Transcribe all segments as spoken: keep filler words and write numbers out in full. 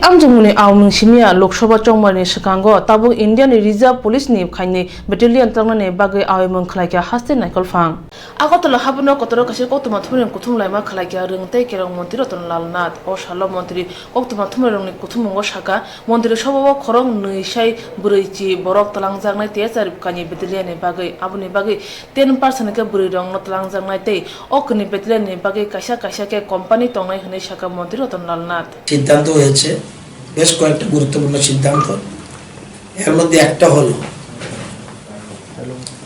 Amjongmungni aomung simiya Lok Sabha chongmarni swkango tabuk Indiani Reserve Police ni khaini battalion twlangnani bagwi aoimung khwlaikha haste naikolphang. Agartala habano kotoro kaisa koktwma thumairokni kuthum laima khwlaikha rwng tei kerong montri Ratan Lal Nath. O salo montri koktwma thumairokni kuthumungo sakha, montri sobao khorok nwi sai bwrwi chi borok twlangjaknai T S R F khaini battalion ni bagwi. Aboni bagwi ten percent khe bwrwirokno twlangjaknai tei o kwrwini battalion ni bagwi kaisa kaisa khe company tongnai hwnwi sakha montri Ratan Lal Nath. সিদ্ধান্ত হয়েছে বেশ কয়েকটা গুরুত্বপূর্ণ সিদ্ধান্ত। এর মধ্যে একটা হলো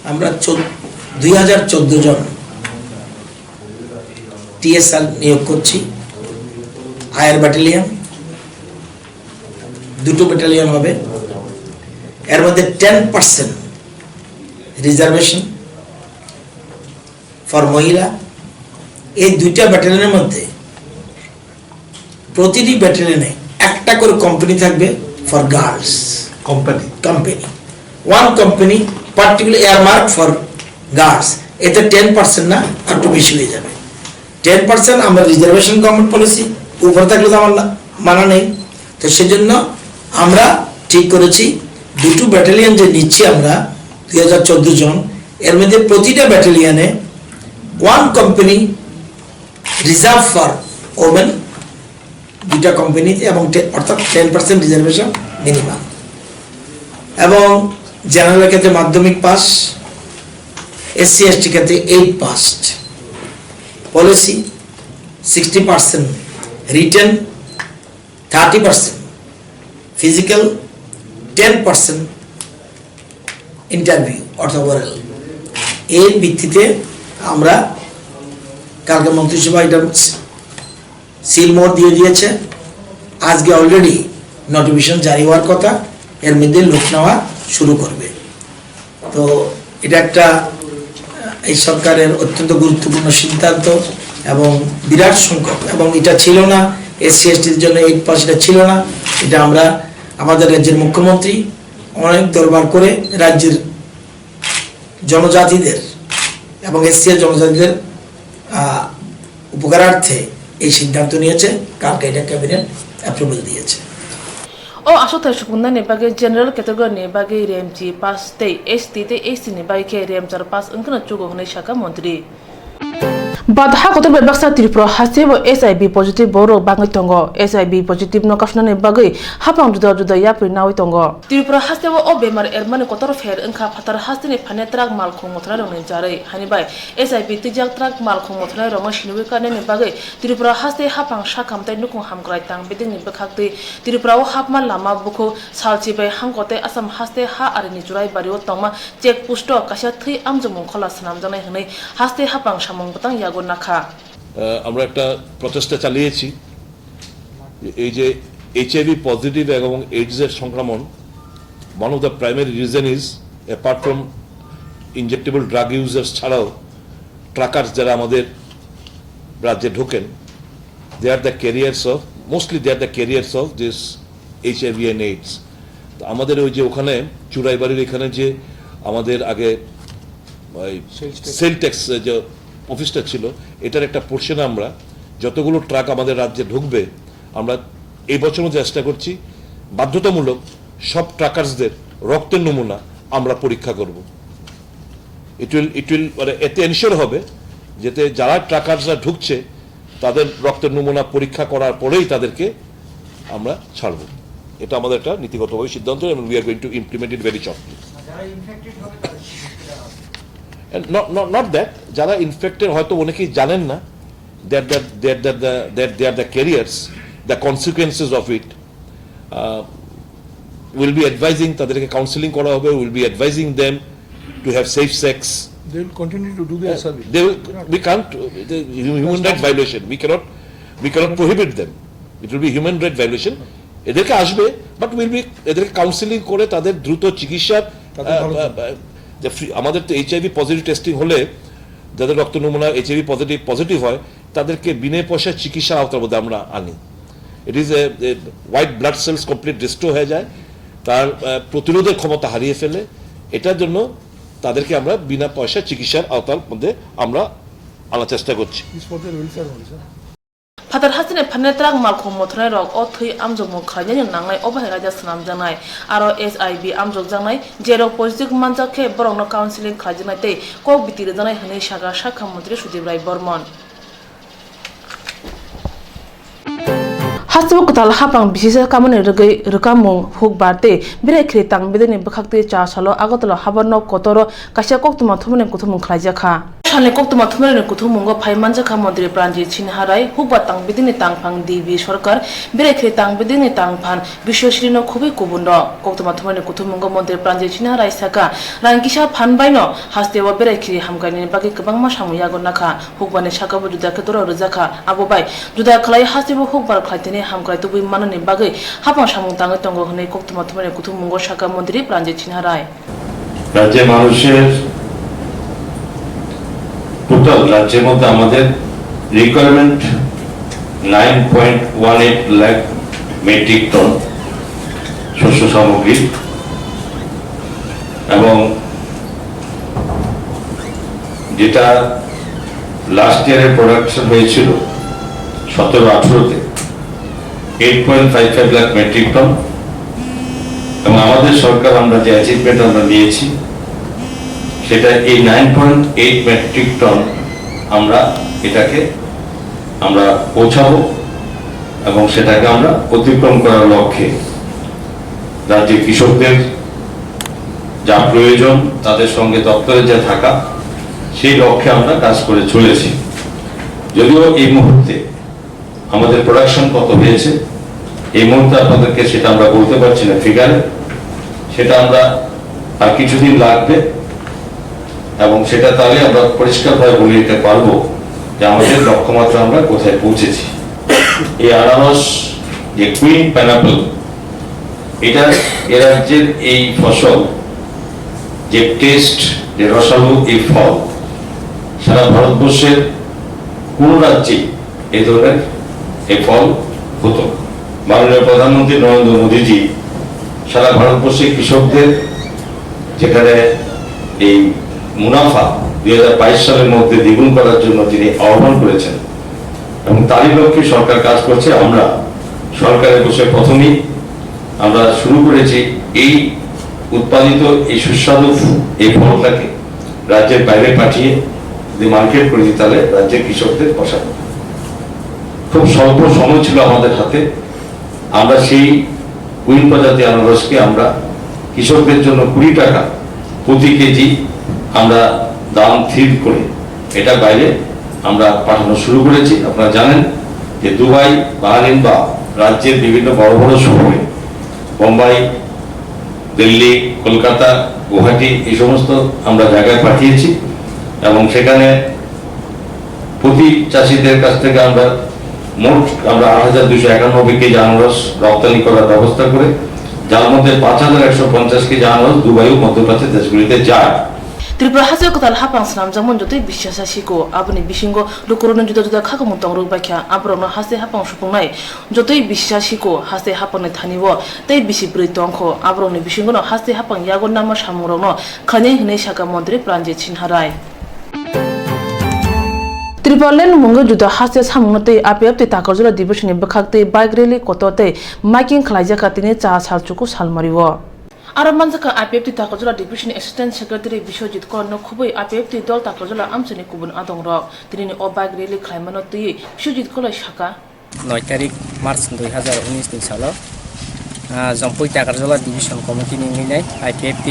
আমরা চোদ্দ, দুই হাজার চোদ্দ জন টিএসআর নিয়োগ করছি। আয়ার ব্যাটালিয়ন, দুটো ব্যাটালিয়ন হবে। এর মধ্যে টেন পার্সেন্ট রিজার্ভেশন ফর মহিলা। এই দুইটা ব্যাটালিয়নের মধ্যে প্রতিটি ব্যাটালিয়নে একটা করে কোম্পানি থাকবে for girls. Company. Company, one company particular earmark for girls. এতে টেন পার্সেন্ট না, আর একটু বেশি হয়ে যাবে। টেন পার্সেন্ট আমরা রিজার্ভেশন গভর্নমেন্ট পলিসি, উপরে থাকলে তো আমার না- মানা নেই। তো সেজন্য আমরা ঠিক করেছি দুটো ব্যাটালিয়ন যে নিচ্ছি আমরা, দুই হাজার চোদ্দ জন, এর মধ্যে প্রতিটা ব্যাটালিয়নে one company reserve for women, দুইটা কোম্পানিতে, এবং টে- অর্থাৎ টেন পার্সেন্ট রিজার্ভেশন মিনিমাম। এবং জেনারেল ক্ষেত্রে মাধ্যমিক পাস, এসসি এসটি ক্ষেত্রে eight pass, policy sixty percent written, thirty percent physical, ten percent interview অর্থাৎ ওরাল। এর ভিত্তিতে আমরা কালকে মন্ত্রিসভা এটা সিল মোহর দিয়ে দিয়েছে। আজকে অলরেডি নোটিফিকেশন জারি হওয়ার কথা, এর মধ্যে লোক নেওয়া শুরু করবে। তো এটা একটা, আহ, এই সরকারের অত্যন্ত গুরুত্বপূর্ণ সিদ্ধান্ত এবং বিরাট সংখ্যক, এবং এটা ছিল না, এসসি এসটির জন্য এইট পাস এটা ছিল না। এটা আমরা আমাদের রাজ্যের মুখ্যমন্ত্রী অনেক দরবার করে রাজ্যের জনজাতিদের এবং এসসি জনজাতিদের, আহ, উপকারার্থে এই সিদ্ধান্ত নিয়েছে। কালকে এটা ক্যাবিনেট অ্যাপ্রুভাল দিয়েছে। O aswkthai supungnani bagwi general category ni bagwi remchi pass tei S T tei S C ni bagwi khe remchar pass wngkheno chugo hwnwi sakha montri. Bad ha kotor bai baksa Tripura hasteo H I V positive borok bangwi tongo. H I V positive no kasunani bagwi hapang juda juda yapri nawi tongo. Tripura hasteo o bemar ermani kotor pher wngkha phatar hasteni phane truck malkhung mothornairokni jarwi. Hani bai H I V twijak truck malkhung mothornairokno siniwi karnani bagwi Tripura haste haphang sakham tei nukhung hamkrai tang bedekni bwkhak twi Tripura o hapma lama bukhuk salchi bai hangko tei Assam haste ha arini Churaibario tongma check post o kaisa thwi amjokmung khola swnamjaknai hwnwi haste haphang samung bwtang yago nakha. আহ, আমরা একটা প্রচেষ্টা চালিয়েছি। এই যে HIV positive এবং এইডসের সংক্রমণ, one of the primary reason is, apart from injectable drug users ছাড়াও, ট্রাকার্স যারা আমাদের রাজ্যে ঢোকেন, they are the carriers of, mostly they are the carriers of this H I V and AIDS. তো আমাদের ওই যে ওখানে চুড়াইবাড়ির এখানে যে আমাদের আগে ওই সেলস ট্যাক্স। সেল ট্যাক্স যে অফিসটা ছিল, এটার একটা পোর্শনে আমরা যতগুলো ট্রাক আমাদের রাজ্যে ঢুকবে, আমরা এই বছর মধ্যে চেষ্টা করছি বাধ্যতামূলক সব ট্রাকার্সদের রক্তের নমুনা আমরা পরীক্ষা করব। ইট উইল, ইট উইল, মানে, এতে এনশিওর হবে যাতে যারা ট্রাকার্সরা ঢুকছে তাদের রক্তের নমুনা পরীক্ষা করার পরেই তাদেরকে আমরা ছাড়ব। এটা আমাদের একটা নীতিগতভাবে সিদ্ধান্ত এবং we are going to implement it very shortly। যারা ইনফেক্টেড হবে তাদের কি সুবিধা হবে? And not, not, not that, যারা ইনফেক্টেড হয়তো অনেকেই জানেন না, that, that, that, that, that, that they are the carriers, the consequences of it, uh, will be advising, তাদেরকে কাউন্সেলিং করা হবে, will be advising them to have safe sex. They will continue to do their service. They will, we can't, uh, the human right violation, we cannot, we cannot prohibit them. It will be human right violation. এদেরকে আসবে, but will be, এদেরকে কাউন্সেলিং করে তাদের দ্রুত চিকিৎসার, তাদের ভালো আহ, জন্য। আহ, আহ, যে ফ্রি, আমাদের তো এইচআইভি পজিটিভ টেস্টিং হলে যাদের রক্ত নমুনা এইচআইভি পজিটিভ, পজিটিভ হয়, তাদেরকে বিনা পয়সায় চিকিৎসার আওতার মধ্যে আমরা আনি। It is a, white blood cells complete destroy হয়ে যায়, তার, আহ, প্রতিরোধের ক্ষমতা হারিয়ে ফেলে। এটার জন্য তাদেরকে আমরা বিনা পয়সায় চিকিৎসার আওতার মধ্যে আমরা আনার চেষ্টা করছি। This for the welfare only, sir. Phatar hasteni phanai twrak malkhung mothornairok o thwi amjokmung khlainani nangnai, obo hai raida swnamjaknai. Aro H I V amjokjaknai, jerok positive manjak khe borokno counseling khlaijaknai tei kok biti rwjaknai hwnwi sakha sakha montri Sudip Rai Bormon. Hasteo kwtal hapang bisisa kamani rwgwi rwkamung hukbar tei berai khiri tang bedekni bwkhaktwi cha salo Agartala habar nok kotoro kaisa koktwma thumani kuthumung khlaijakha. Salni koktwma thumarokni kuthummungo phai manjakha Montri Pranjit Sinha Rai, hukbar tang bidini tangphang D B Sarkar, berai khiri tang bidini tangphan Biswasrino khubui kubunrok. Koktwma thumarokni kuthummungo Montri Pranjit Sinha Rai sakha, rang kisa phan baino hasteo berai khiri hamkhainani bagwi kwbangma samung yago nakha. Hukbarni sakao juda khe doro rwjakha, abo bai juda khlai hasteo hukbar khlaithani hamkrai tubui manani bagwi hapang samung tangwi tongo hwnwi koktwma thumarokni kuthummungo sakha Montri Pranjit Sinha Rai. রাজ্যের মানুষের টোটাল রাজ্যের মধ্যে আমাদের requirement nine point one eight lakh metric ton শস্য সামগ্রী এবং যেটা last ইয়ারের প্রোডাকশন হয়েছিল সতেরো আঠেরোতে, eight point five five lakh metric ton. এবং আমাদের সরকার, আমরা যে অ্যাচিভমেন্ট আমরা নিয়েছি, সেটা এই nine point eight metric ton আমরা এটাকে আমরা পৌঁছাবো এবং সেটাকে আমরা অতিক্রম করার লক্ষ্যে রাজ্যের কৃষকদের যা প্রয়োজন, তাদের সঙ্গে দপ্তরে যা থাকা, সেই লক্ষ্যে আমরা কাজ করে চলেছি। যদিও এই মুহূর্তে আমাদের প্রোডাকশন কত হয়েছে, এই মুহূর্তে আপনাদেরকে সেটা আমরা বলতে পারছি না ফিগারে, সেটা আমরা আর কিছুদিন লাগবে এবং সেটা তাহলে আমরা পরিষ্কারভাবে বলে দিতে পারবো যে আমাদের লক্ষ্যমাত্রা আমরা কোথায় পৌঁছেছি। এই আনারস, যে কুইন পাইনাপল, এটা এ রাজ্যের এই ফসল, যে টেস্ট, যে রসালো এই ফল, সারা ভারতবর্ষের কোনো রাজ্যেই এই ধরনের এই ফল হতো না। মাননীয় প্রধানমন্ত্রী নরেন্দ্র মোদীজি সারা ভারতবর্ষের কৃষকদের যেখানে এই মুনাফা দুই হাজার বাইশ সালের মধ্যে দ্বিগুণ করার জন্য তিনি আহ্বান করেছেন এবং তারই লক্ষ্যে সরকার কাজ করছে। আমরা সরকারে বসে প্রথমেই আমরা শুরু করেছি এই উৎপাদিত এই সুস্বাদু এই ফলটাকে রাজ্যের বাইরে পাঠিয়ে যদি মার্কেট করে দিই, তাহলে রাজ্যের কৃষকদের পয়সা পাবে। খুব স্বল্প সময় ছিল আমাদের হাতে, আমরা সেই কুইন প্রজাতি আনারসকে আমরা কৃষকদের জন্য কুড়ি টাকা প্রতি কেজি আমরা দাম স্থির করে এটা বাইরে আমরা পাঠানো শুরু করেছি। আপনারা জানেন যে দুবাই, বাহরিন বা রাজ্যের বিভিন্ন বড় বড় শহরে, বোম্বাই, দিল্লি, কলকাতা, গুয়াহাটি, এই সমস্ত আমরা জায়গায় পাঠিয়েছি এবং সেখানে প্রতি চাষিদের কাছ থেকে আমরা মোট আমরা আট হাজার দুইশো একানব্বই কেজি আনারস রপ্তানি করার ব্যবস্থা করে, যার মধ্যে পাঁচ হাজার একশো পঞ্চাশ কেজি আনারস দুবাই ও মধ্যপ্রাচ্যের দেশগুলিতে যায়। Tripura haste kwtal hapang swnamjakmani jotoi bisisa siko, aboni bisingo lukurokni juda juda khakumung tongrok baikha, aborokno haste hapang supungnai jotoi bisisa siko, haste hapangni thanio tei bisi bwrwi tongkho, aborokni bisingono haste hapang yago nama samungrokno khlainai hwnwi sakha Montri Pranjit Sinha Rai. Tripura Land mungwi juda haste samungno tei I P F T Takarjala Division ni bwkhak tei bike rally kotor tei miking khlaijakha tini cha sal chuku salmario. Aro manjakha I P F T Takarjala Division ni Assistant Secretary Biswajit Koloi no khubui I P F T dol Takarjala amchaini kubun adongrok. Tinini o bike rally khlaimano twiwi Biswajit Koloi sakha. Noi tarik March dui hazar unis ni salo, ah, Jompui Takarjala Division Committee ni wngwi nai I P F T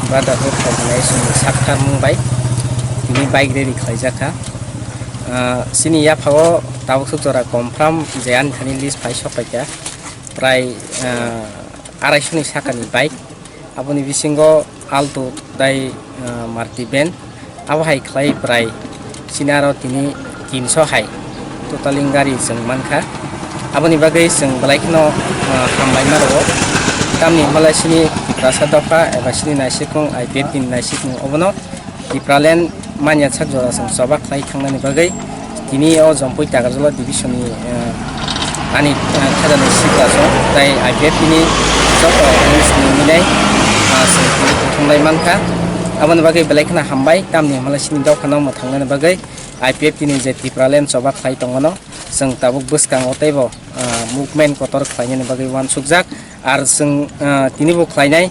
Brotherhood Organization ni sakthar mung bai tini bike rally khlaijakha. Ah, chini yaphao tabuk suk jora confirm je ani thani list phai sok paikha, prai, ah, araisho ni sakani bike. Aboni bisingo Alto tei, ah, Maruti van. Abo hai khlai prai chini aro tini tinso hai totaling gari chwng mankha. Aboni bagwi chwng belai kheno, ah, hambai ma rwo. Tamni hwnba lai chini Tiprasa dopha eba chini naisikmung I P F T ni naisikmung obono Tipraland manya sak jora chwng choba khlai thangnani bagwi tini o Jompui Takarjala Division ni, eh, ani, eh, khajani sikla song tei I P F T ni joto wngwi sini minai, ah, chwng tini kuthumlai mankha. Aboni bagwi belai kheno hambai, tamni hwnba lai chini dopha no mwthangnani bagwi I P F T ni je Tipraland choba khlai tongmano, chwng tabuk bwskango teibo, ah, movement kotor khlainani bagwi uansukjak. Ar chwng, ah, tinibo khlainai,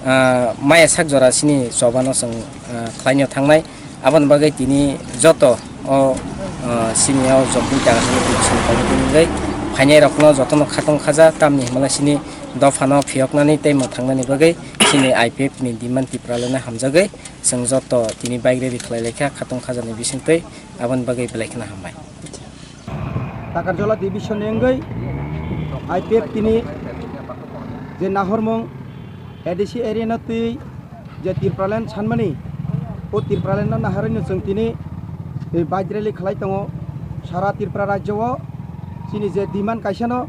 ah, maya sak jora chini chobano chwng, ah, khlaino thangnai. Aboni bagwi tini joto o, ah, chini o jobni jaga simi twi chwng khainai tini bagwi phainairokno jotono khatong khaja, tamni hwnba chini dophano phiyoknani tei mwthangnani bagwi chini I P F T ni demand Tipraland no hamjagwi chwng joto tini bike rally khlai laikha khatong khajani bisingtwi. Aboni bagwi belai kheno hambai. Takarjala division ni wngwi I P F T ni je nahormung A D C area no twi je Tipraland sanmani, o Tipraland no naharwi no chwng tini, eh, bike rally khlai tongo. Sara Tripura rajyo o chini je demand kaisa no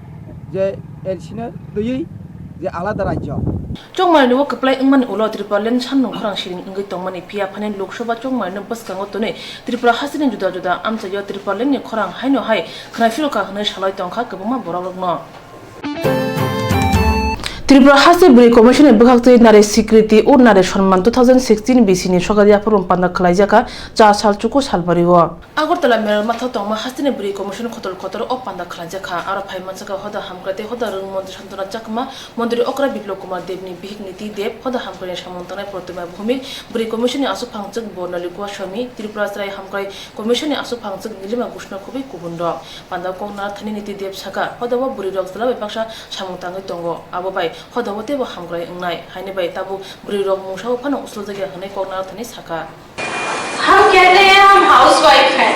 je L C no twiwi je alada rajyo. Chongmani o kwplai wngmani ulo Tipraland sanmung khorang siring wngwi tongmani, phiya phani Lok Sabha chongmani bwskango tonwi Tripura hasteni juda juda amchaio Tipraland ni khorang haino hai khwnai phirokha hwnwi salai tongkha kwbangma borokrokno. Tripura Haste Bwrwi Commission ni bwkhak twi Nari Swikriti ur Nari Sonman two thousand sixteen B C ni sokari yapharung panda khwlaijakha cha sal chuku salbari o. Agartala Meralmatha tongma hasteni Bwrwi Commission khotol kotor o panda khwlaijakha. Aro phai mansakha hoda hamkrai tei hoda rwng montri Santana Chakma, montri okra Biplab Kumar Deb ni bihik Niti Deb, hoda hamkrai ni samung tangnai Protima Bhumik, Bwrwi Commission ni aswk phangchwk Bornali Goswami, Tripura Chwrai Hamkrai Commission ni aswk phangchwk Nilima Gushna khobwi kubun rok. Panda kok narwkthani Niti Deb saka, hoda o bwrwi rok chwla bai baksa samung tangwi tongo, abo bai hoda o teibo hamkrai wngnai, haini bai tabuk bwrwi rok mungsa o phano usuljakya hwnwi kok narwkthani saka. हम कहते हैं हम हाउसवाइफ हैं,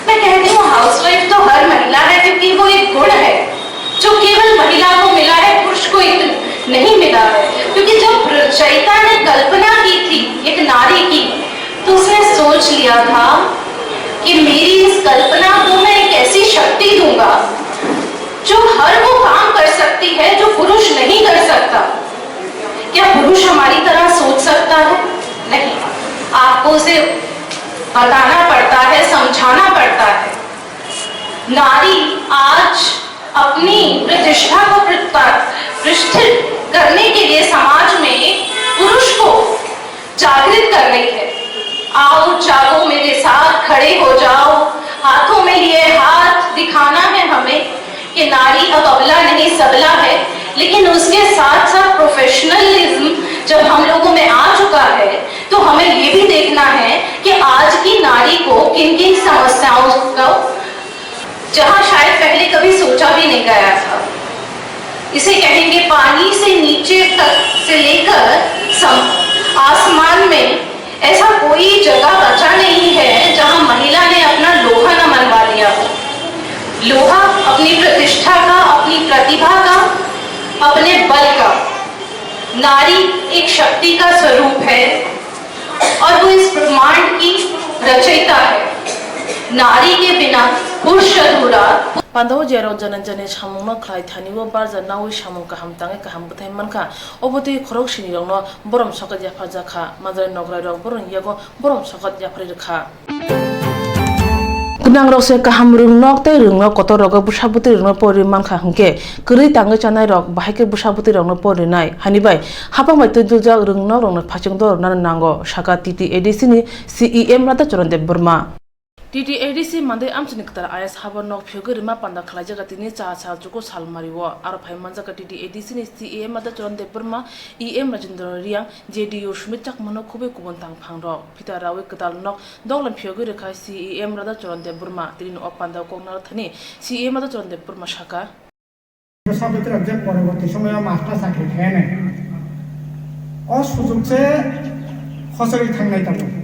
मैं कहती हूँ हाउसवाइफ तो हर महिला है क्योंकि वो एक गुण है जो केवल महिला को मिला है, पुरुष को इत-, नहीं मिला है। क्योंकि जब रचयिता ने कल्पना की थी एक नारी की, तो उसने सोच लिया था कि मेरी इस कल्पना को मैं एक ऐसी शक्ति दूंगा जो हर वो काम कर सकती है जो पुरुष नहीं कर सकता। क्या पुरुष हमारी तरह सोच सकता है? नहीं। आपको उसे बताना पड़ता है, समझाना पड़ता है। नारी आज अपनी प्रतिष्ठा को प्रति-, प्रतिष्ठित करने के लिए समाज में पुरुष को जागृत कर रही है। आओ, जागो, मेरे साथ खड़े हो जाओ, हाथों में लिए हाथ दिखाना है हमें कि नारी अब अबला नहीं, सबला है। लेकिन उसके साथ-साथ प्रोफेशनलिज्म जब हम लोगों में आ चुका है, तो हमें ये भी देखना है कि आज की नारी को किन-किन समस्याओं का जहां शायद पहले कभी सोचा भी नहीं गया था। इसे कहेंगे पानी से नीचे तक से लेकर सम-, आसमान में ऐसा कोई जगह बचा नहीं है जहां महिला ने अपना लोहा न मनवा लिया हो। लोहा अपनी प्रतिष्ठा का, अपनी प्रतिभा का, अपने बल का। नारी एक शक्ति का स्वरूप है। और वो इस ब्रह्मांड की रचयिता है। नारी के बिना पुरुष अधूरा। Pandao je rok jani jani samungno khlai thani o barja naui samung kaham tangwi kaham bwthai mankha, obo tei khorok sini rokno borom sokat yapharjakha, madrai nograi rok borokni yago borom sokat yapharwi rwkha. Gwnangrok se kaham rwngnok tei rwngnok kotor rogo bwsa bwtwi rokno porwi mankha hwnkhe, kwrwi tangwi chanai rok bahai khe bwsa bwtwi rokno porwi nai. Hani bai hapang bai twi duljak rwngnok rokno phaichwng doro nani nango, saka T T A D C ni C E M Radha Charan Debbarma. T T A D C mandai amchaini kwtal I S habo nok phiyogwi rwma panda khlaijak tini cha sal chuku salmari o. Aro phai manjak T T A D C ni C E M Radha Charan Debbarma, E M Rajendra Reang, J D U Sumit Chakmano khubui kubun tangphang rok phita rawi kwtal nok doglam phiyogwi rwkha C E M Radha Charan Debbarma. Tini o panda kok narwkthani C E M Radha Charan Debbarma saka. Bwsa bwtwrok je poroborti somoio master chakri khainai, o sujok se hochorwi thangnai tongo.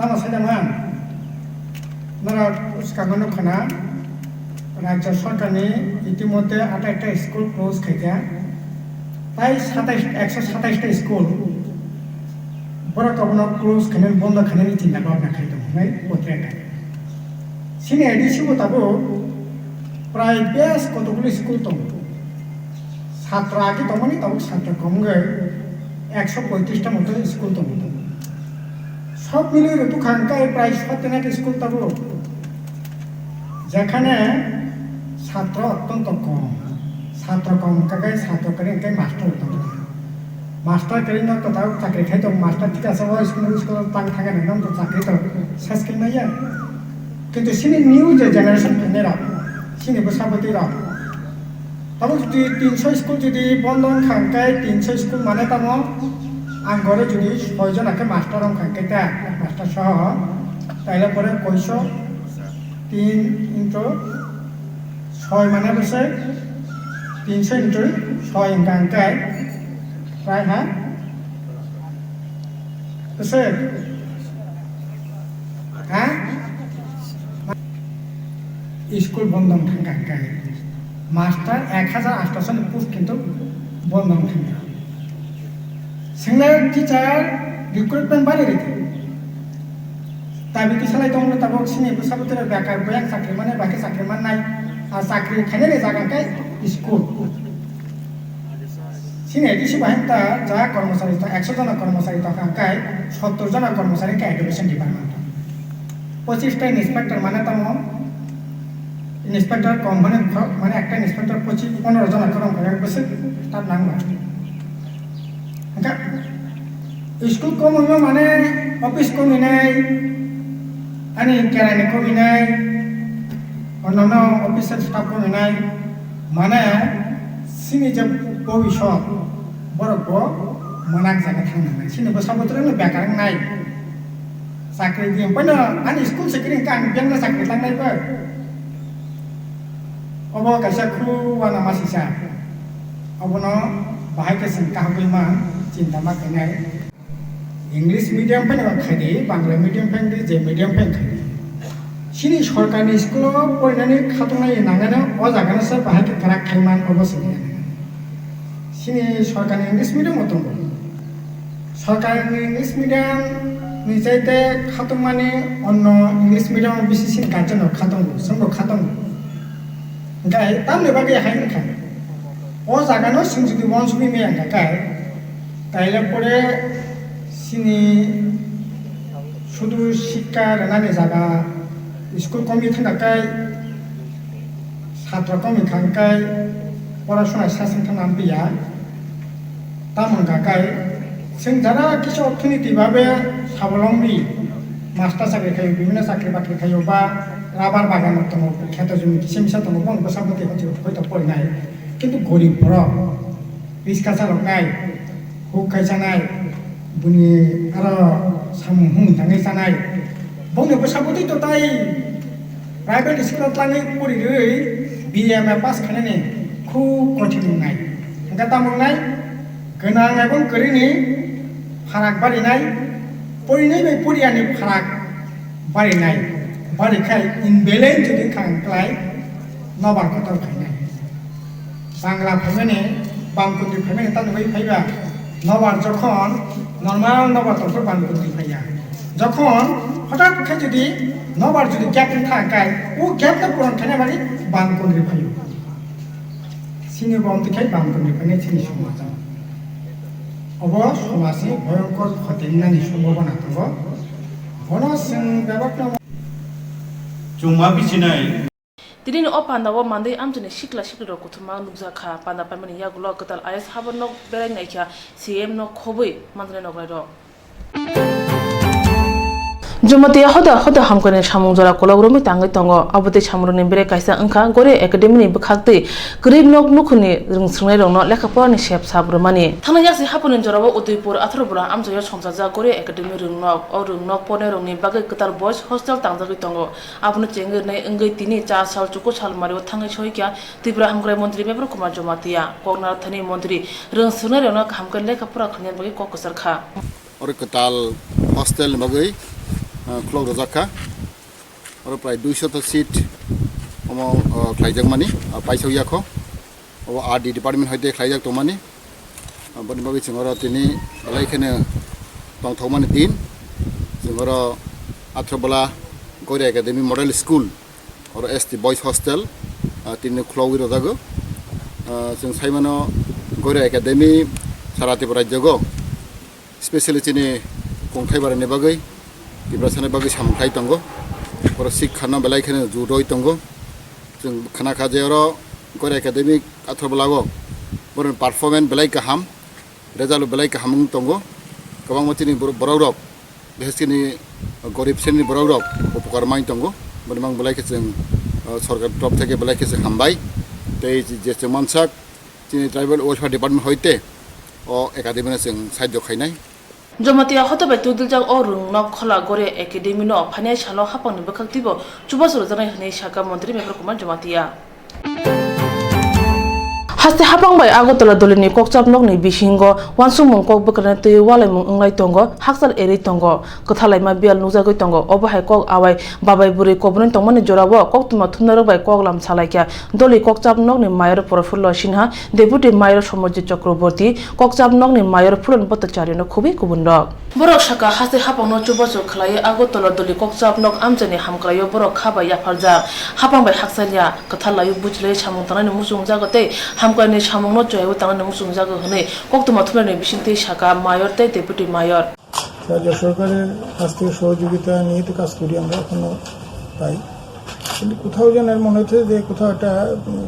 Tamo sai tongma, norok swkango nukha na, Rajya Sarkar ni itimodhye atais ta school close khaikha, tai satais, ekso satais ta school borok abono close khainani, bondo khainani chinta bhabna khai tongo hinwi bo track khaikha. Chini A D C bo tabuk prai bes kotokgwlwi school tongo. Chatra agi tongmani tabuk chatra kom wngwi ekso poitris ta moto school tongo. Sob milwi rwtwkha hwnkhe prai sotena khe school tabuk. Jekhane chatra ottonto kom. Chatra kom hwnkhe chatra kwrwi hwnkhe master tongo. Master kwrwi no to tabuk chakri khai tongo, master thik asa o school, school tang thangya nang to chakri tongo. Sas khe maya. Kintu sini new je generation phainai rok, sini bwsa bwtwi rok. Tabuk jodi tinso school jodi bondo wngkha hwnkhe, tinso school mane tamo ang gore jodi soi jona khe master wngkha hwnkhe ta, master soho, taile pore koiso tin into soi mane bwswk, tinso into soi wngkha hwnkhe prai ha bwswk. Ha? School bondo wng thangkha hwnkhe. Master ek hajar aatso ni post kintu bondo wng thangkha. Swngna teacher recruitment bari rikha. Dabi tisalai tongno tabuk sini bwsa bwtwi bekar boyang chakri mane, bahai khe chakri mannai. A chakri khainani jaga khe school. Sini A D C bahai ta ja kormosari ta ekso jona kormosari ta kha kai sottor jona kormosari khe education department. Pochis ta inspector mane tamo inspector kom mane kho-, mane ekta inspector pochis pondro jona kormo khe bwswk ta nang ba. Hingkha school kom wngma mane office kom hinai ani kerai ni kom hinai. Ono no officer staff ko hinai mane sini je bobisot borok bo mwnakjagwi thang nangnai. Sini bwsa bwtwrwngno bekar wngnai. Chakri di phano ani school se kwrwi kha, ang biyangno chakri tlangnai bo. Obo kaisa khu uanama sisa. Obono bahai khe chwng kahagwi ma chinta ma khainai. English medium phano khaidi, Bangla medium phano di, je medium phano khaidi. Sini sorkarni school-o porinani khatungnai nangano o jagano se bahai khe kwrak khaiman obo se nangani. Sini sorkarni English medium-o tongo. Sorkarni English medium ni chaite khatungmani onno English medium-o bisi sini guardian-rok khatungo, chwngbo khatungo. Hingkhe tamni bagwi hai wngkha? O jagano chwng jodi uansugwi maya hingkha khe, taile pore chini sudu sikka rwnani jaga school komwi thangkha khe satro komwi thangkha khe porasona sasing thangna amphiya. Tamo hwnka khe, chwng jara kisa orthonoiti babe sabolombi, master chakri khaio, bibhinno chakri bakri khaio, ba rabar bagan tongo, kheto jumi kisa misa tongo, bong bwsa bwtwi hwnjak hoi to porinai. Kintu gorib borok, riska chaloknai, huk khai chanai, buni aro samung hum tangwi chanai, bongni bwsa bwtwi to tai private school-o tlangwi porirwi B M A pass khainani khub kothim wngnai. Hwnkhe tamo wngnai? Gwnang ebong kwrwini pharak barinai, porinai bai poriyani pharak barinai, barikhai imbalance jodi wngkha hwnkhlai nobar kotor khainai. Bangla phaimani, bangkundri phaimani tamo bai phaiba, nobar jokhon normal nobar tongkhe bangkundri phaiya. Jokhon hotat khe jodi nobar jodi gap wngkha hwnkhe, o gap no puron khaina bagwi bangkundri phaio. Chini bo amtwi khai bangkundri phainai chini somaj o. Obo somajni bhoyonkor khoti wngnani sombhabona tongo. Bono chwng bebakno. Chwngma bichinai. Tini ni o panda o mandwi amchaini sikla siklirok kuthuma nukjak kha. Panda paimani yagulo kwtal I A S habor nok berai naikha C M no khobwi manjaknai nograirok. Jamatia hoda hoda hamkrai ni samung jora kolok romwi tangwi tongo. Abo tei samung rokni bere kaisa wngkha Goria Academy ni bwkhak twi kwrwi nok nukhungni rwng swrwngnairokno lekha porani sep sap rwmani. Thangna yaksi haphangni jorao Udaipur atharo bwla amchaio songchajak Goria Academy rwngnok. O rwngnok pornairokni bagwi kwtal boys hostel tangjagwi tongo. Abono chengwi rwnai wngwi tini char sal chuku salmario thangwi soikha Tripura hamkrai montri Bebra Kumar Jamatia. Koknathani montri rwng swrwngnairokno kaham khe lekha pora khlaina bagwi kok kwchar kha. Oro kwtal hostel ni bagwi, ah, khulok rwjak kha. Oro prai duisho ta seat omo, ah, khlaijakmani, ah, paisok ya kho. Obo R D department hoite khlaijak tongmani. Aboni bagwi chwng oro tini belai kheno tongthokmani din. Chwng oro Athrabola Goria Academy Model School, oro S T Boys Hostel, ah, tini khulogwi rwjago. Ah, chwng saimano Goria Academy sara Tripura rajyogo, specially chini kongthai barani bagwi, Tiprasani bagwi samung khai tongo. Oro sikha no belai kheno juroi tongo. Chwng khna kha je oro Goria Academy Athrabola o borokni performance belai kaham, result belai kaham wng tongo. Kwbangma chini bor-, borok rok, bises chini Gorib sreni borok rok upokar mai tongo, boni mang belai khe chwng, ah, sorkar top theke belai khe chwng hambai. Tei je chwng mansak chini tribal welfare department hoite o academy no chwng sahajyo khainai. Jamatia hote bai twidiljak o rwngnok Khola Goria Academy no phainai salo haphangni bwkhak twibo chubachu rwjaknai hwnwi sakha Montri Mevar Kumar Jamatia. Haste haphang bai Agartala dolini kokchap nokni bisingo wansukmung kok bwkrani twi walaimung wnglai tongo, hakchal erwi tongo. Kwthar laima biyal nukjagwi tongo. Obo hai kok awai babai bwrwi kobrwini tongmani jorao koktwma thumnarok bai koklam salaikha. Doli kokchap nokni mayor Profullo Sinha, deputy mayor Somojit Chakraborty, kokchap nokni mayor Phulan Bhattacharya no khubui kubunrok. Borok sakha haste haphangno chubachu khlaiwi Agartala doli kokchap nok amchaini hamkraio borok kha bai yapharjak. Haphang bai hakchalya, kwthar laiwi buchilaiwi samung tangnani muchungjago tei hamkraini samungno chuyaiwi tangnani muchungjago hwnwi koktwma thumnarokni bisingtwi sakha mayor tei deputy mayor. রাজ্য সরকারের কাছ থেকে সহযোগিতা নিয়ে তো কাজ করি আমরা এখনো পাই, কিন্তু কোথাও যেন এর মনে হচ্ছে যে কোথাও একটা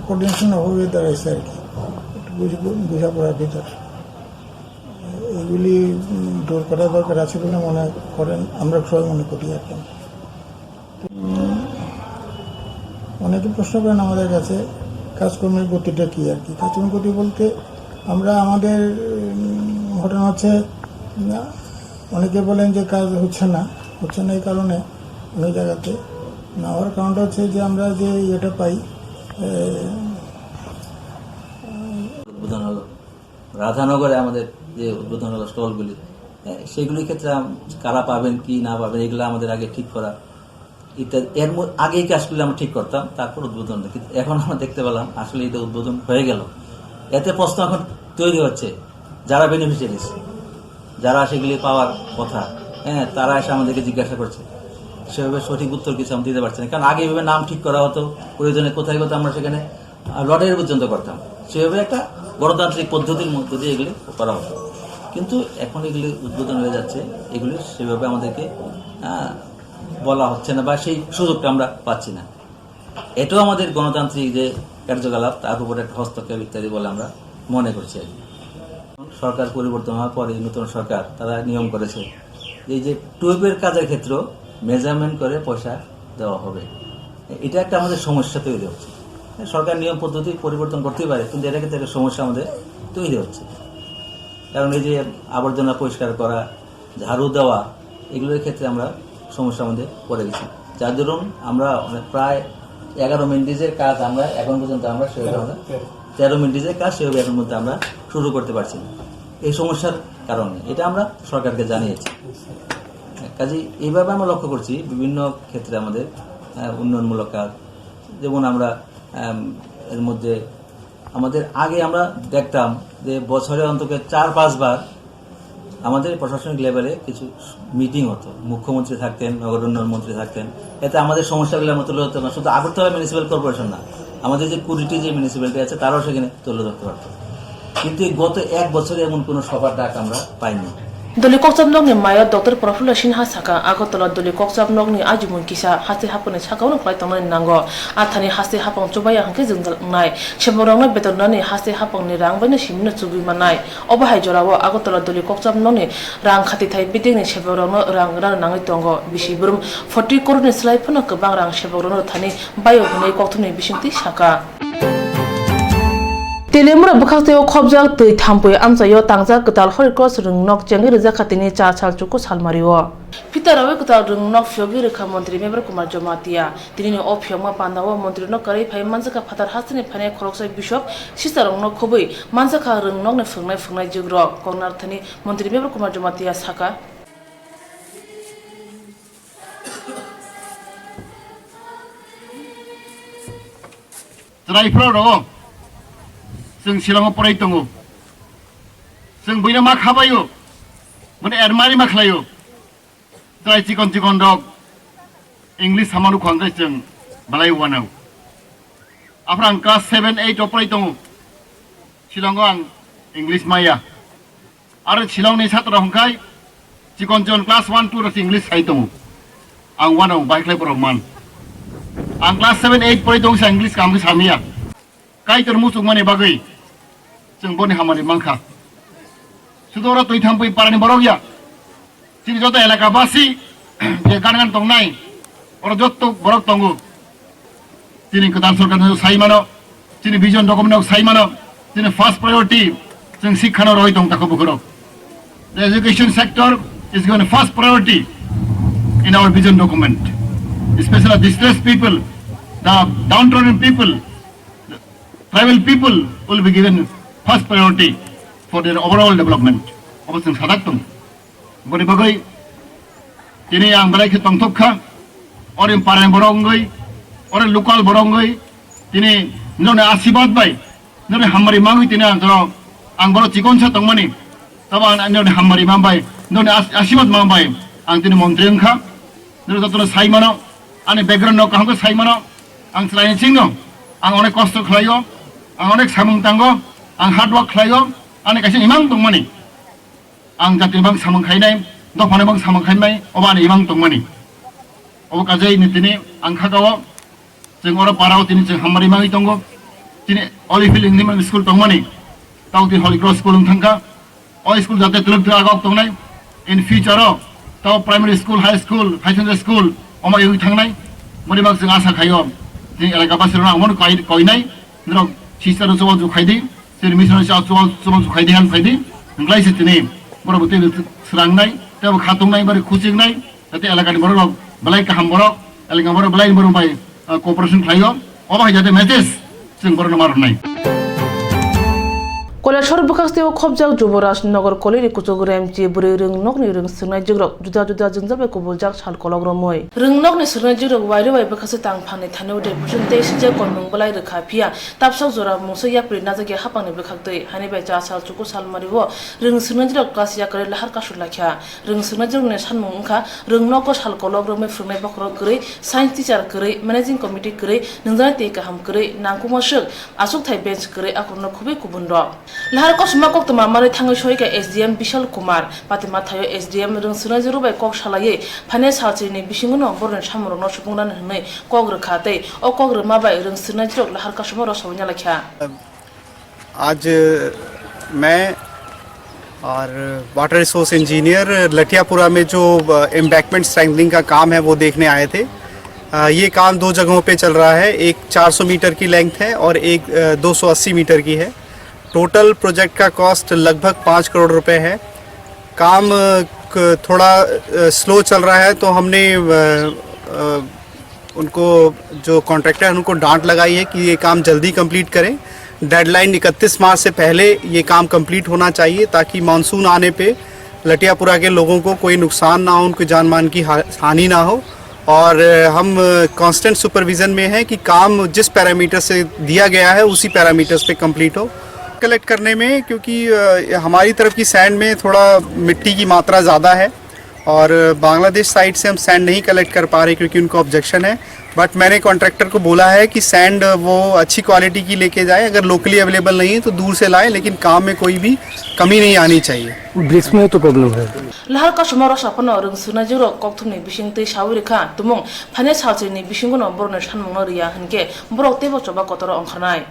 কোঅর্ডিনেশন অভাবে দাঁড়াইছে আর কি, একটু বুঝে বোঝাপড়ার ভিতর। এগুলি উম, দূর করা দরকার আছে বলে মনে করেন, আমরা সবাই মনে করি আর কি। উম, অনেকে প্রশ্ন করেন আমাদের কাছে কাজকর্মের গতিটা কি আর কি। কাজকর্মের গতি বলতে আমরা আমাদের উম, ঘটনা হচ্ছে, উম, অনেকে বলেন যে কাজ হচ্ছে না, হচ্ছে না এই কারণে অনেক জায়গাতে না হওয়ার কারণটা হচ্ছে যে আমরা যে ইয়েটা পাই, এ, উদ্বোধন হলো রাধানগরে আমাদের যে উদ্বোধন হলো স্টলগুলি, হ্যাঁ, সেগুলির ক্ষেত্রে আম-, কারা পাবেন কি না পাবেন, এগুলো আমাদের আগে ঠিক করা ইত্যাদি। এর ম-, আগে এই কাজগুলি আমরা ঠিক করতাম, তারপর উদ্বোধন হতো। কিন্তু এখন আমরা দেখতে পেলাম আসলে এটা উদ্বোধন হয়ে গেল। এতে প্রশ্ন এখন তৈরি হচ্ছে, যারা বেনিফিশিয়ারিজ, যারা সেগুলি পাওয়ার কথা, হ্যাঁ, তারা এসে আমাদেরকে জিজ্ঞাসা করছে, সেভাবে সঠিক উত্তর কিছু আমরা দিতে পারছি না। কারণ আগে এইভাবে নাম ঠিক করা হতো, প্রয়োজনে কোথায় কোথায় আমরা সেখানে আহ, লটারি পর্যন্ত করতাম। সেভাবে একটা গণতান্ত্রিক পদ্ধতির মধ্য দিয়ে এগুলি করা হতো, কিন্তু এখন এগুলি উদ্বোধন হয়ে যাচ্ছে, এগুলি সেভাবে আমাদেরকে আহ, বলা হচ্ছে না বা সেই সুযোগটা আমরা পাচ্ছি না। এটাও আমাদের গণতান্ত্রিক যে কার্যকলাপ, তার উপরে একটা হস্তক্ষেপ ইত্যাদি বলে আমরা মনে করছি আর কি। সরকার পরিবর্তন হওয়ার পরে নতুন সরকার তারা নিয়ম করেছে, এই যে টুয়েপের কাজের ক্ষেত্রে মেজারমেন্ট করে পয়সা দেওয়া হবে। এটা একটা আমাদের সমস্যা তৈরি হচ্ছে। সরকার নিয়ম পদ্ধতি পরিবর্তন করতেই পারে, কিন্তু এটা কিন্তু একটা সমস্যা আমাদের তৈরি হচ্ছে। কারণ এই যে আবর্জনা পরিষ্কার করা, ঝাড়ু দেওয়া, এগুলোর ক্ষেত্রে আমরা সমস্যার মধ্যে পড়ে গেছি, যার দরুন আমরা মানে প্রায় এগারো মিনিটের কাজ আমরা এখন পর্যন্ত আমরা সেভাবে আমরা তেরো মিনিটের কাজ সেভাবে এখন পর্যন্ত আমরা শুরু করতে পারছি না এই সমস্যার কারণে। এটা আমরা সরকারকে জানিয়েছি। কাজেই এইভাবে আমরা লক্ষ্য করছি বিভিন্ন ক্ষেত্রে আমাদের আহ, উন্নয়নমূলক কাজ, যেমন আমরা আম, এর মধ্যে আমাদের আগে আমরা দেখতাম যে বছরে অন্তত চার পাঁচবার আমাদের প্রশাসনিক লেভেলে কিছু মিটিং হতো, মুখ্যমন্ত্রী থাকতেন, নগর উন্নয়ন মন্ত্রী থাকতেন, এতে আমাদের সমস্যাগুলো আমরা তুলে ধরতাম না। শুধু আগরতলা মিউনিসিপ্যাল কর্পোরেশন না, আমাদের যে কুড়িটি যে মিউনিসিপ্যালিটি আছে তারাও সেখানে তুলে ধরতে পারতো। কিন্তু এই গত এক বছরে এমন কোনো সভার ডাক আমরা পাইনি। Doli kokchap nokni mayor Doctor Profullo Sinha sakha, Agartala doli kokchap nokni ajimung kisa haste haphangni sakao no khlai tongnani nango. Athani haste haphang chubaya hwnkhe jwngjal wngnai. Sebakrokno beton rwnani haste haphangni rang baino simino chugui mannai. Obo hai jorao Agartala doli kokchap nokni rang khatithai bidingni sebakrokno rang rwna nangwi tongo. Bisi brum forty crore ni slai phano kwbang rang sebakrokno rwthani baio hwnwi kokthumni bisingtwi sakha. Telemura bwkhaktwi o khopjak twi thampui amchaio tangjak kwtal Holy Cross rwngnok chengwi rwjakha tini char sal chuku salmario. Phitarawi kwtal rwngnok phiyogwi rwkha Montri Mevar Kumar Jamatia. Tinini o phiyokma pandao montrino kwrwi phai manjakha phatar hasteni phainai khoroksa bishop sisterrokno khobwi manjakha rwngnokni phwrwngnai phwrwngnai jigrok. Koknarthani Montri Mevar Kumar Jamatia sakha. Chwrai phuru rw, chwng Shillong o porai tongo, chwng buino ma khabaio, bini admire ma khlaio. Chwrai chikon chikon rok English sama rwkha hwnkhe chwng belai wanao. Aphuru ang class seven eight o porai tongo, Shillong o ang English maya. Aro Shillong ni satra hwnkhe chikon chikon class one two rok English sai tongo. Ang wanao bahai khlai borok man. Ang class seven eight porai tongo sa English kaham khe samiya. Kaitor muchungmani bagwi chwng boni hamari mankha. Sudo oro twi thampui parani borok ya. Chini joto elaka basi je gan gan tongnai, oro jotto borok tongo. Chini kwtal sorkar no sai mano, chini vision document no sai mano, chini first priority chwng sikha no roi tong tako bukhurok. The education sector is given first priority in our vision document. Especially distressed people, the downtrodden people, the tribal people will be given first priority for their overall development. Obo chwng sadak tong. Boni bagwi tini ang belai khe tongthok kha. Ore pareng borok wngwi, ore local borok wngwi, tini noni asibad bai, noni hamari mangwi tini ang toro, ang borok chikon sa tongmani. Tabo ang noni hamari mang bai, noni as-, asibad mang bai, ang tini montri wngkha. Noni jotono sai mano, ani background no kaham khe sai mano, ang chwraini chingno, ang onek kosto khlaio, ang onek samung tango, ang hard work khlaio, ani kaisa imang tongmani. Ang jatini bang samung khainai, dophani bang samung khainai, obo ani imang tongmani. Obo kajai ni tini ang kha kao, chwng oro parao tini chwng hamari mangwi tongo. Tini Olive Hill English Medium School tongmani, tao tini Holy Cross School wng thangkha. O school jate twlwk twlwk agok tongnai. In future o tao primary school, high school, higher secondary school, omo yogwi thangnai. Boni bang chwng asa khaio. Tini elaka basirok ang mano koi-, koinai. Norok sister no chubachu khaidi, chini mission no chubachu, chubachu khaidi, help khaidi, hwnklai se tini borok bo teibo srangnai, teibo khatungnai, bari khuchingnai, jate elakani borok rok belai kaham borok, elaka borok belai borok bai, ah, cooperation khlaio, obo hai jate message chwng borokno ma rwnai. Koilashahar bwkhak tei khopjak Juboraj Nagar kolini kuchuk Remchi bwrwi rwng nokni rwng swrwngnaijwkrok juda juda jwngjal bai kubuljak sal kolok romwi. Rwng nokni swrwngnaijwkrok wairwi bai bwkhakse tang phanni thani ude buchung tei sinjak kolmung bwlai rwkha phiya tapsok jora mungsa yapri najakya hapangni bwkhaktwi. Hani bai cha sal chuku salmari o rwng swrwngnaijwkrok class yakarwi lahar kasur laikha. Rwng swrwngnaijwkrokni sanmung wngkha rwng nogo sal kolok romwi phwrwngnai bokhorok kwrwi, science teacher kwrwi, managing committee kwrwi, nungjaknai twi kaham kwrwi, nangkukma swk, achukthai bench kwrwi, akhorokno khubui kubun rok. Lahar kosom o koktwma manwi thangwi soikha S D M Bishal Kumar. Patima thaio S D M rwng swrwngnaijwkrok bai kok salaiwi phainai salsini bisingono borokni samungrokno supungnani hwnwi kok rwkha tei o kok rwma bai rwng swrwngnaijwkrok lahar kosom o rw saui nalaikha. आज मैं और water resource engineer लटियापुरा में जो embankment strengthening का काम है, वो देखने आए थे। अ, ये काम दो जगहों पे चल रहा है, एक चार सौ मीटर की लेंथ है और एक, अ, दो सौ अस्सी मीटर की है। टोटल प्रोजेक्ट का कॉस्ट लगभग पाँच करोड़ रुपए है। काम, अ, क-, थोड़ा, अ, स्लो चल रहा है, तो हमने, अ, अ, उनको, जो कॉन्ट्रैक्टर है, उनको डांट लगाई है कि ये काम जल्दी कंप्लीट करें। डेडलाइन इकतीस मार्च से पहले ये काम कंप्लीट होना चाहिए, ताकि मानसून आने पे लटियापुरा के लोगों को कोई नुकसान ना हो, उनकी जान मान की हा-, हानि ना हो। और, अ, हम, अ, कांस्टेंट सुपरविजन में हैं कि काम जिस पैरामीटर से दिया गया है, उसी पैरामीटर्स पे कंप्लीट हो। कलेक्ट करने में, क्योंकि, अ, हमारी तरफ की सैंड में थोड़ा मिट्टी की मात्रा ज़्यादा है और बांग्लादेश साइड से हम सैंड नहीं कलेक्ट कर पा रहे, क्योंकि उनको ऑब्जेक्शन है। बट मैंने कॉन्ट्रैक्टर को बोला है कि सैंड वो अच्छी क्वालिटी की लेके जाए, अगर लोकली अवेलेबल नहीं है तो दूर से लाए, लेकिन काम में कोई भी कमी नहीं आनी चाहिए। ब्रिक्स में तो प्रॉब्लम है। Lahar kosom o rw saphano rwng swrwngnaijwkrok kokthumni bisingtwi saui rwkha, tumung phainai salsini bisingono borokni sanmungno rwya hwnkhe borok teibo choba kotor ongkharnai.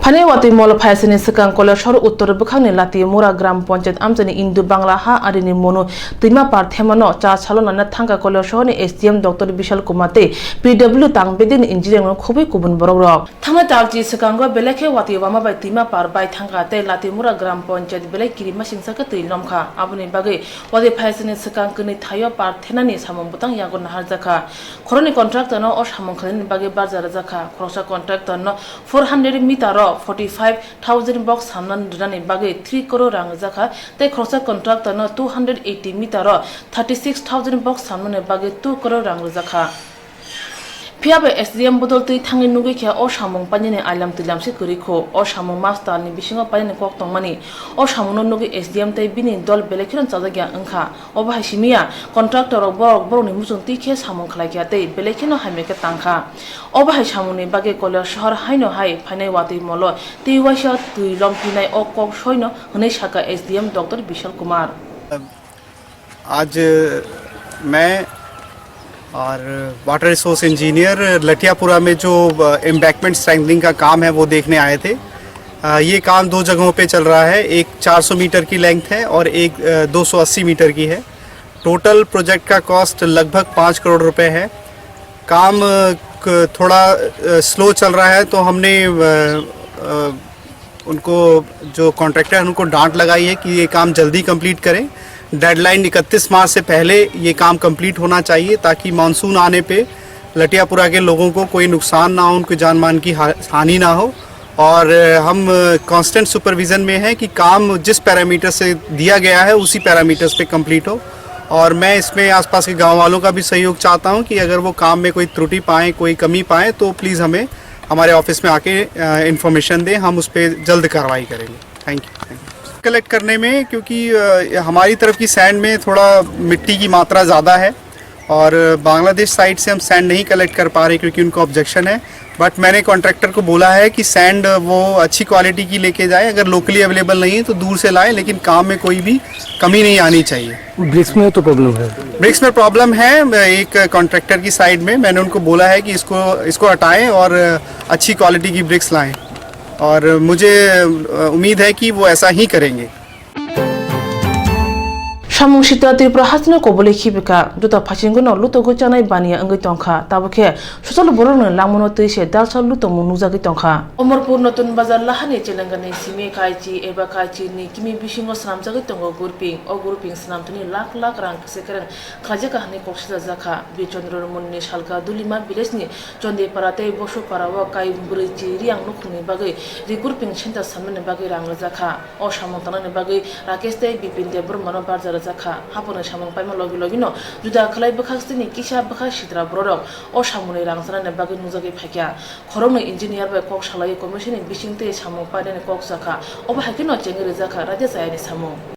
Phainai watwi molo phaisani swkang Koilashahar Uttor bwkhakni Latimura Gram Panchayat amchaini Indu Bangla ha arini monu twima par themano cha salo nana thangkha Koilashahar ni S D M Doctor Bishal Kumar tei P W Tangbedi ni engineer no khubui kubun borok rok. Thangnai talchi swkango belai khe watwi wama bai twima par bai thangkha tei Latimura Gram Panchayat belai kirima singsa khe twi lomkha. Aboni bagwi watwi phaisani swkang kwnwi thaio par thenani samung bwtang yago naharjakha. Khoroknwi contractor no o samung khlainani bagwi barja rwjakha. Khoroksa contractor no four hundred meter o forty five thousand box samna rwnani bagwi three crore rang rwjakha, tei khoroksa contractor no two hundred eighty meter o thirty six thousand box samnani bagwi two crore rang rwjakha. Phiya bai S D M bodol twi thangwi nugwi khe o samung painani ailam twilam se kwrwi kho. O samung mas talni bisingo painani kok tongmani. O samungno nugwi S D M tei bini dol belai kheno chajakya wngkha. Obo hai simi ya, contractor rok borok borokni muchung twi khe samung khlai kha tei belai kheno hamya khe tang kha. Obo hai samungni bagwi Koilashahar haino hai phainai watwi molo tei waisa twi lom phinai o kok soino hwnwi sakha S D M Doctor Bishal Kumar. आज मैं और water resource engineer लटियापुरा में जो embankment strengthening का काम है, वो देखने आए थे। अ, ये काम दो जगहों पे चल रहा है, एक चार सौ मीटर की लेंथ है और एक, अ, दो सौ अस्सी मीटर की है। टोटल प्रोजेक्ट का कॉस्ट लगभग पाँच करोड़ रुपए है। काम अ, क- थोड़ा स्लो चल रहा है, तो हमने अ, अ, उनको, जो कॉन्ट्रैक्टर हैं, उनको डांट लगाई है कि ये काम जल्दी कंप्लीट करें। डेडलाइन इकतीस मार्च से पहले ये काम कंप्लीट होना चाहिए, ताकि मानसून आने पे लटियापुरा के लोगों को कोई नुकसान ना हो, उनकी जान मान की हा- हानि ना हो। और अ, हम कांस्टेंट सुपरविजन में हैं कि काम जिस पैरामीटर से दिया गया है, उसी पैरामीटर्स पे कंप्लीट हो। और मैं इसमें आसपास के गांव वालों का भी सहयोग चाहता हूं कि अगर वो काम में कोई त्रुटि पाएं, कोई कमी पाएं, तो प्लीज़ हमें, हमारे ऑफिस में आके इन्फॉर्मेशन दें, हम उस पर जल्द कार्रवाई करेंगे। Thank you. कलेक्ट करने में, क्योंकि अ, हमारी तरफ की सैंड में थोड़ा मिट्टी की मात्रा ज़्यादा है और बांग्लादेश साइड से हम सैंड नहीं कलेक्ट कर पा रहे क्योंकि उनको ऑब्जेक्शन है। बट मैंने कॉन्ट्रैक्टर को बोला है कि सैंड वो अच्छी क्वालिटी की लेके जाए, अगर लोकली अवेलेबल नहीं है तो दूर से लाए, लेकिन काम में कोई भी कमी नहीं आनी चाहिए। ब्रिक्स में तो प्रॉब्लम है। ब्रिक्स में प्रॉब्लम है। एक कॉन्ट्रैक्टर की साइड में मैंने उनको बोला है कि इसको इसको हटाएं और अच्छी क्वालिटी की ब्रिक्स लाएं, और मुझे उम्मीद है कि वो ऐसा ही करेंगे। Samung sitra Tripura hasteni kobole khibika, juta phasingo no lutogo chanai baniya wngwi tongkha, tabukhe sosol borokno langmano twi se dalsa lutongmung nukjagwi tongkha. Omorpur Notun Bazar lahani chelengani simi kaichi eba kaichi ni kimi bisingo swnamjagwi tongo gurping. O gurping swnamthani lakh lakh rang kwse kwrwng khlaijak kahani kok sijajakha. Birchandra Muni ni salka Dulima village ni Chondipara tei Bosopara o kai bwrwi chi Riang nukhungni bagwi rikurping center samnani bagwi rang rwjakha. O samung tangnani bagwi Rakesh tei Bipin Debbarmano barja rwjakha. Haponi samung paima logi logino juda khlai bwkhak sini kisa bwkhak sitra bororok o samungni rang chanani bagwi nukjagwi phaikha. Khoroknwi engineer bai kok salaiwi commission ni bising tei samung painani kok chakha. Obo hai kheno chengwi rwjakha Raja Chayani samung.